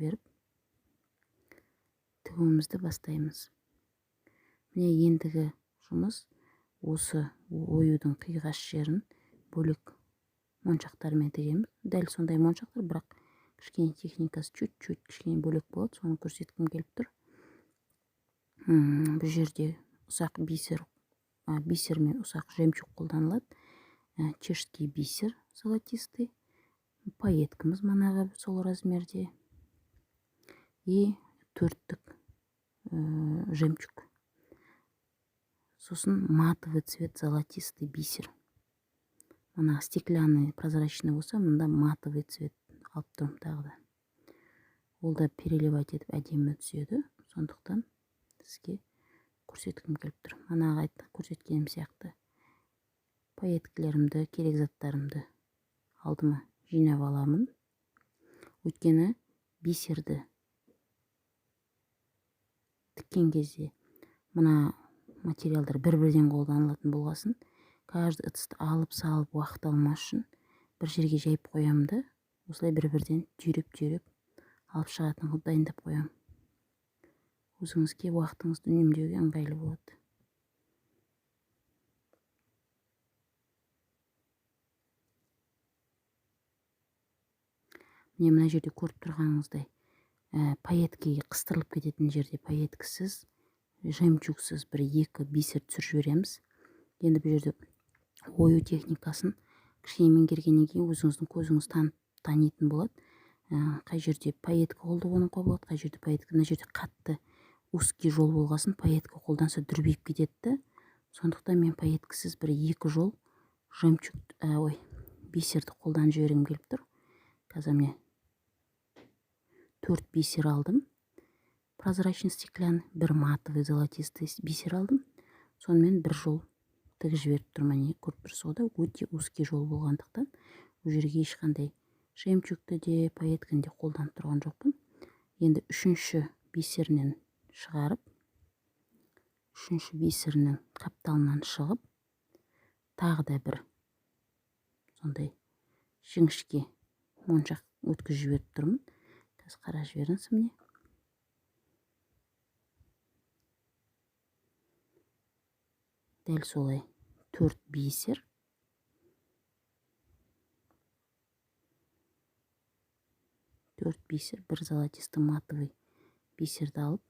Жіберіп, тігуімізді бастаймыз. Міне, ендігі жұмыс осы оюдың қиғаш жерін бөлек моншақтармен тігеміз. Дәл сондай моншақтар, бірақ кішкене техникасы чуть-чуть кішкене бөлек болады, соны көрсеткім келіп тұр. Бұл жерде ұсақ бисер, бисер мен ұсақ жемчуг қолданылады. Чешский бисер золотистый, пайеткіміз манағы сол размерде и төрттік жемчуг, сосын матовый цвет золотистый бисер. Мына стеклянный, прозрачный болса, мында матовый цвет алып тұрмын тағы да. Ол да переливать етіп әдемі түседі, сондықтан сізге көрсеткім келіп тұр. Манағы көрсеткенім сияқты пайеткілерімді, керек заттарымды алдыма жинап аламын, өйткені бисерді тіккен кезде мына материалдар бір бірден қолданылатын болғасын, каждый ыдысты алып салып уақыт алмас үшін бір жерге жайып қоямын да, осылай бір бірден түйреп түйреп алып шығатын қылып дайындап қоямын. Өзіңізге уақытыңызды үнемдеуге ыңғайлы болады. Міне, мына жерде көріп тұрғаныңыздай, пайеткіге қыстырылып кететін жерде пайеткісіз, жемчугсыз бір екі бисер түсіріп жібереміз. Енді бұл жерде ою техникасын кішкене меңгергеннен кейін өзіңіздің көзіңіз танитын болады. Қай жерде пайетка қолдануға болады, қай жерде пайетка. Мына жерде қатты узкий жол болғасын, пайетка қолданса, дүрбиіп кетеді да. Сондықтан мен пайеткісіз бір екі жол жемчуг, ой, бисерді қолданып жібергім келіп тұр. Қазір, міне, төрт бисер алдым прозрачный стеклянный, бір матовый золотистый бисер алдым, сонымен бір жол тігіп жіберіп тұрмын. Міне, көріп тұрсыз ғой да, өте узкий жол болғандықтан, ол жерге ешқандай жемчугті де, пайетканы де қолданып тұрған жоқпын. Енді үшінші бисерінен шығарып, үшінші бисерінің қапталынан шығып, тағы да бір сондай жіңішке моншақ өткізіп жіберіп тұрмын. Қазір қарап жіберіңіз, міне. Дәл солай төрт бисер, төрт бисер, бір золотистый матовый бисерді алып,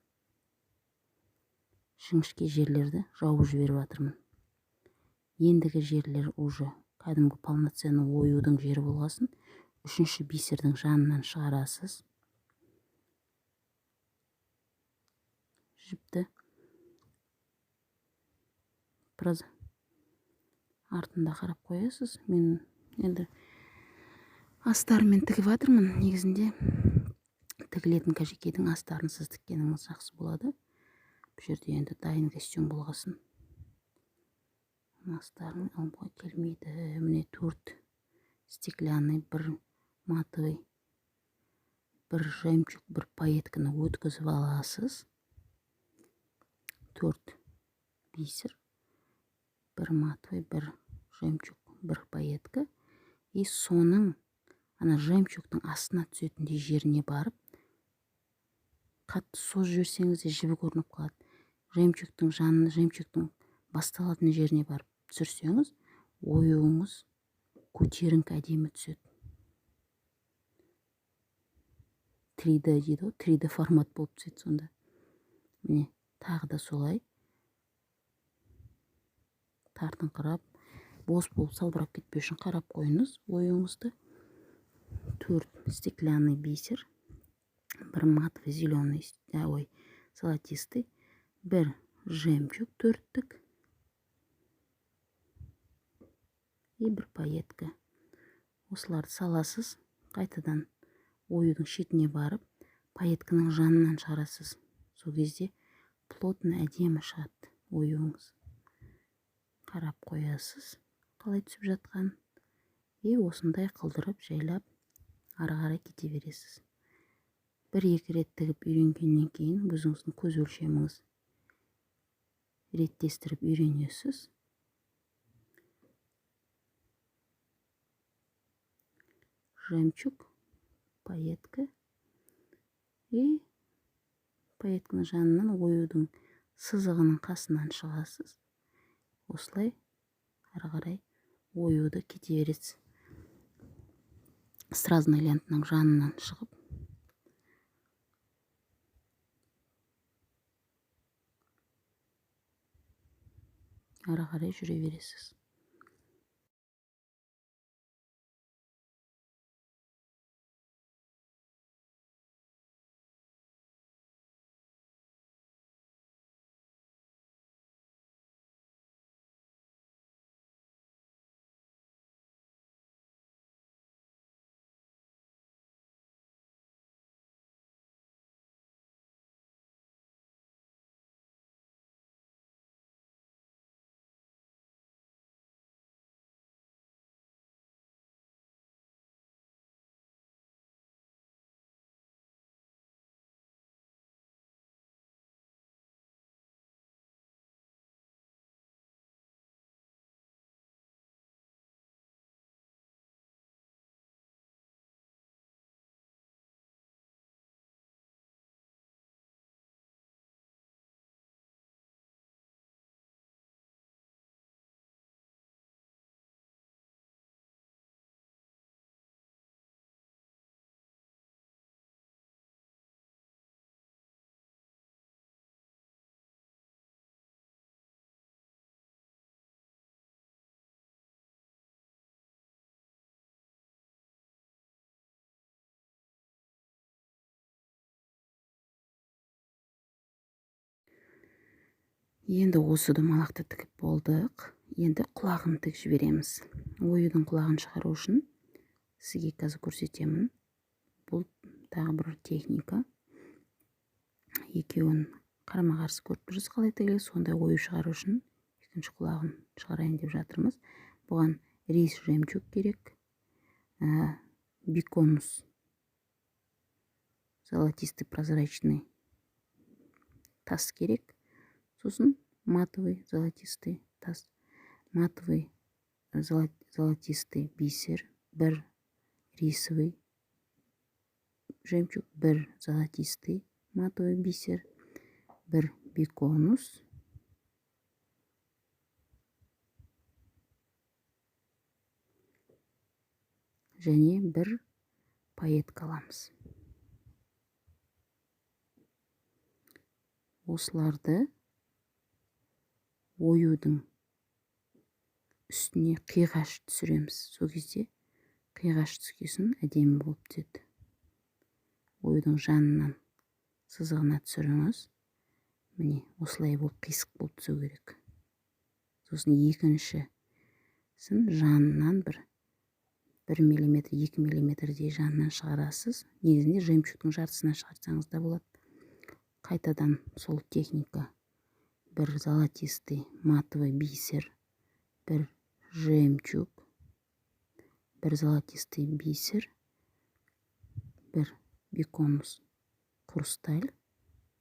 жіңішке жерлерді жауып жіберіп жатырмын. Ендігі жерлер уже кәдімгі полноценный оюдың жері болғасын, үшінші бисердің жанынан шығарасыз жіпті. Біраз артында қарап қоясыз. Мен енді астарымен тігіп жатырмын. Негізінде тігілетін кәжекейдің астарынсыз тіккеніңіз жақсы болады. Бұл жерде енді дайын костюм болғасын, астарын алуға келмейді. Міне, төрт стеклянный, бір матовый, бір жемчуг, бір пайетканы өткізіп аласыз. Төрт бисер, бір матовый, бір жемчуг, бір пайетка. И соның ана жемчугтың астына түсетіндей жеріне барып, қатты созып жіберсеңіз де, жібі көрініп қалады. Жемчугтың жанына, жемчугтың басталатын жеріне барып түсірсеңіз, оюыңыз көтеріңкі, әдемі түседі. 3D дейді ғой, 3D формат болып түседі сонда. Міне, тағы да солай тартыңқырап, бос болып салбырап кетпеу үшін қарап қойыңыз оюыңызды. Төрт стеклянный бисер, бір матовый зеленый, ой, золотистый, бір жемчуг төрттік и бір пайетка. Осыларды саласыз. Қайтадан оюдың шетіне барып, пайетканың жанынан шығарасыз. Сол кезде плотно, әдемі шығады оюыңыз. Қарап қоясыз қалай түсіп жатқан. И осындай қылдырып, жайлап ары қарай кете бересіз. Бір екі рет тігіп үйренгеннен кейін өзіңіздің көз өлшеміңіз реттестіріп үйренесіз. Жемчуг, пайетка. И пайетканың жанынан, оюдың сызығының қасынан шығасыз. Осылай ары қарай оюды кете бересіз. Стразный лентаның жанынан шығып, ары қарай жүре бересіз. Енді осы домалақты тігіп болдық. Енді құлағын тігіп жібереміз. Оюдың құлағын шығару үшін сізге қазір көрсетемін. Бұл тағы бір техника. Екеуін қарама-қарсы көріп тұрсыз, қалай тігіледі, сондай ою шығару үшін екінші құлағын шығарайын деп жатырмыз. Бұған рис жемчуг керек, биконус золотистый прозрачный тас керек, сосын матовый золотистый тас, матовый золотистый бисер, бір рисовый жемчуг, бір золотистый матовый бисер, бір биконус, және бір пайетка аламыз. Осыларды оюдың үстіне қиғаш түсіреміз. Сол кезде қиғаш түскесін әдемі болып түседі. Оюдың жанынан сызығына түсіріңіз. Міне осылай болып қисық болып түсу керек. Сосын екіншісін жанынан бір миллиметр, 2 миллиметрдей жанынан шығарасыз. Негізінде жемчугтың жартысынан шығарсаңыз да болады. Қайтадан сол техника: бір золотистый матовый бисер, бір жемчуг, бір золотистый бисер, бір биконус хрусталь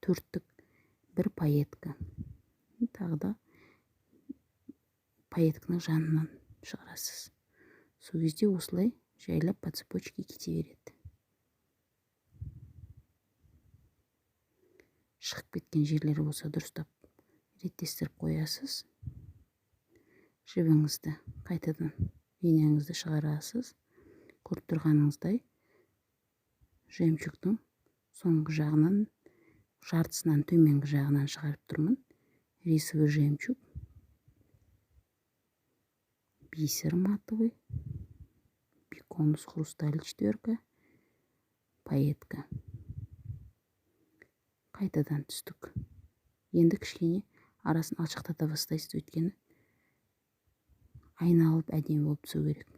төрттік, бір пайетка. Тағы да пайетканың жанынан шығарасыз. Сол кезде осылай жайлап по цепочке кете береді. Шығып кеткен жерлері болса дұрыстап реттестіріп қоясыз. Жібіңізді қайтадан инеңізді шығарасыз. Көріп тұрғаныңыздай жемчугтың соңғы жағынан, жартысынан төменгі жағынан шығарып тұрмын. Рисовый жемчуг, бисер матовый, биконус хрусталь четверка, пайетка. Қайтадан түстік. Енді кішкене арасын алшақтата бастайсыз, өйткені айналып әдемі болып түсу керек.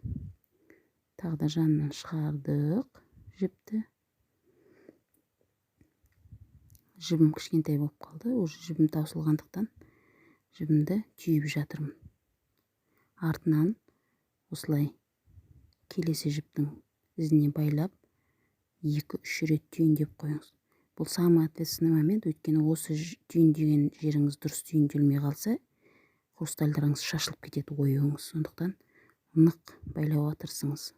Тағы да жанынан шығардық жіпті. Жібім кішкентай болып қалды. Уже жібім таусылғандықтан жібімді түйіп жатырмын. Артынан осылай келесі жіптің ізіне байлап 2-3 рет түйіндеп қойыңыз. Бұл самый ответственный момент, өйткені осы түйіндеген жеріңіз дұрыс түйінделмей қалса, хрустальдарыңыз шашылып кетеді, оюыңыз. Сондықтан нық байлауға тырысыңыз.